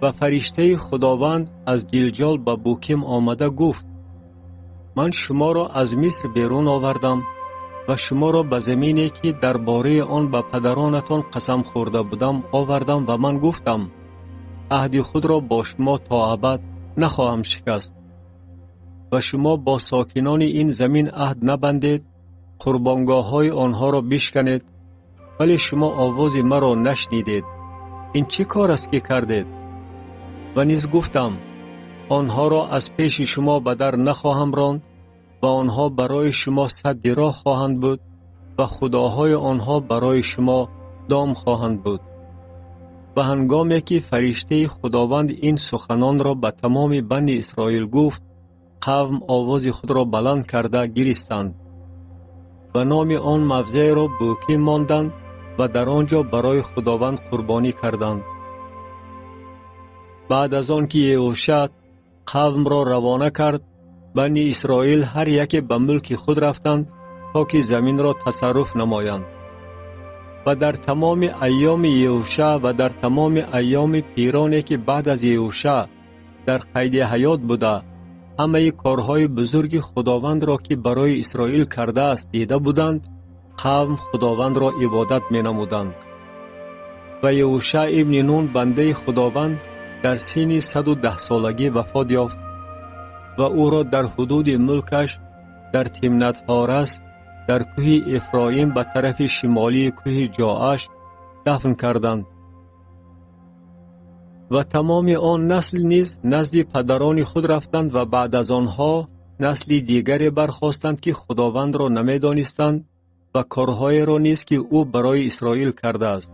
Ва фариштаи Худованд аз Гилҷол ба Буким омада гуфт: ман шуморо аз Миср берун овардам ва шуморо ба замине, ки дар бораи он ба падаронатон қасам хӯрда будам, овардам ва ман гуфтам: аҳди худро бо шумо то абад нахоҳам шикаст. Ва шумо бо сокинони ин замин аҳд набандед, қурбонгоҳҳои онҳоро бишканед, вале шумо овози маро нашнидед. Ин чӣ кор аст, ки кардед? Ва низ гуфтам: онҳоро аз пеши шумо ба дар нахоҳам ронд ва онҳо барои шумо садди роҳ хоҳанд буд ва худоҳои онҳо барои шумо дом хоҳанд буд. Ва ҳангоме ки фариштаи Худованд ин суханонро ба тамоми бани Исроил гуфт, қавм овози худро баланд карда гиристанд ва номи он мавзеъро Буким монданд ва дар он ҷо барои Худованд қурбонӣ карданд. Баъд аз он ки Еҳошаъ қавмро равона кард, бани Исроил ҳар яке ба мулки худ рафтанд, то ки заминро тасарруф намоянд. Ва дар тамоми айёми Еҳошаъ ва дар тамоми айёми пироне, ки баъд аз Еҳошаъ дар қайди ҳаёт буда, ҳамаи корҳои бузурги Худовандро, ки барои Исроил кардааст, дида буданд, қавм Худовандро ибодат менамуданд. Ва Еҳошаъ ибни Нун бандаи Худованд дар синни 110-солагӣ вафот ёфт ва ӯро дар ҳудуди мулкаш дар Тимнатҳорас дар кӯҳи Эфроим ба тарафи шимолии кӯҳи Ҷоаш дафн карданд. Ва тамоми он насл низ назди падарони худ рафтанд ва баъд аз онҳо насли дигаре бархостанд, ки Худовандро намедонистанд ва корҳоеро низ, ки ӯ барои Исроил кардааст.